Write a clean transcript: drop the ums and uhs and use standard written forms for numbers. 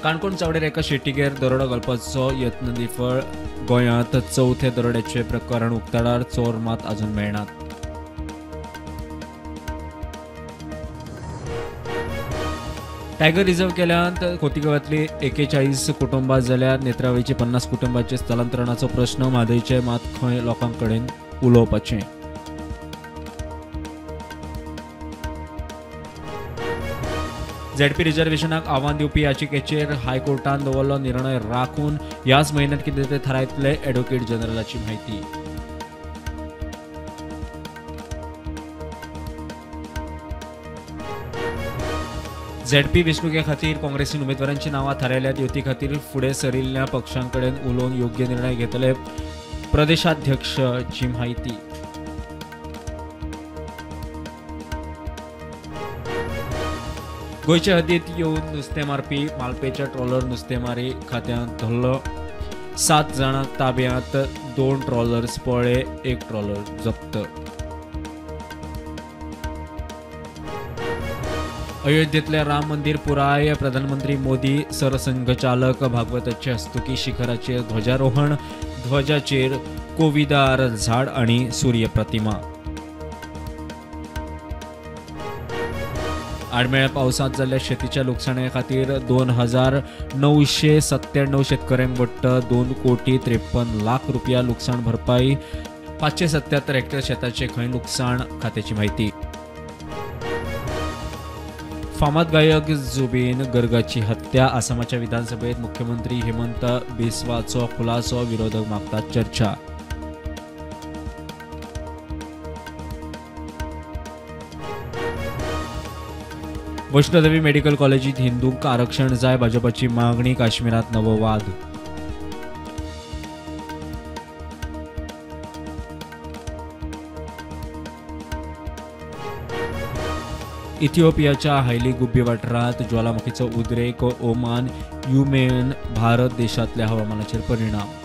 काणकोण चावडेर एका शेटीगेर दरोडो घालपाचो यत्न निफळ. गोंयांत चवथे दरोड्याचें प्रकरण उक्ताडार, चोर मात अजून मेळनात. टायगर रिझर्व केल्यांत खोतीगांवांतली 41 कुटुंबां जाल्यार नेत्रावळीची 50 कुटुंबांचे स्थलांतरणाचो प्रश्न. म्हादयचे मात खंय लोकां कडेन उलोवपाचें. झेडपी रिजर्वेशनाक आव्हान दिवपी याचिकेचेर हायकोर्टान दवरलो निर्णय राखून ह्याच म्हयन्यांत कितें तें थारायतले, एडव्होकेट जनरलाची म्हायती. झेडपी वेंचणुके खातीर काँग्रेसीन उमेदवारांची नांवां थारायल्यात. युती खातीर फुडें सरिल्ल्या पक्षां कडेन उलोवन योग्य निर्णय घेतले, प्रदेशाध्यक्षची म्हायती. गोंयचे हद्दीत येवन नुस्तें मारपी मालपेच्या ट्रॉलर नुस्तेमारी खात्यांत धरलो. 7 जाणांक ताब्यांत, 2 ट्रॉलर्स पळ्ळे, 1 ट्रॉलर जप्त. अयोध्येतलें राम मंदिर पुराय, प्रधानमंत्री मोदी सरसंघचालक भागवताचे हस्तुकी शिखराचेर ध्वजारोहण. ध्वजाचेर कोविदार झाड आनी सूर्य प्रतिमा. आडमेळ्या पावसांत जाल्ल्या शेतीच्या लुकसाणे खातीर 2997 शेतकऱ्यांक वट्ट 2,53,00,000 रुपया लुकसाण भरपाई. 577 हेक्टर शेताचें खंय लुकसाण, खात्याची म्हायती. फामाद गायक जुबीन गर्गाची हत्या, आसामाच्या विधानसभेत मुख्यमंत्री हेमंत बिस्वाचो खुलासो, विरोधक मागतात चर्चा. वैष्णोदेवी मेडिकल कॉलेजीत हिंदूंक आरक्षण जाय, भाजपाची मागणी. काश्मीरात नवो वाद. इथिओपियाच्या हायली गुब्बी वाठारांत ज्वालामुखीचो उद्रेक. ओमान, युमेन, भारत देशांतल्या हवामानाचेर परिणाम.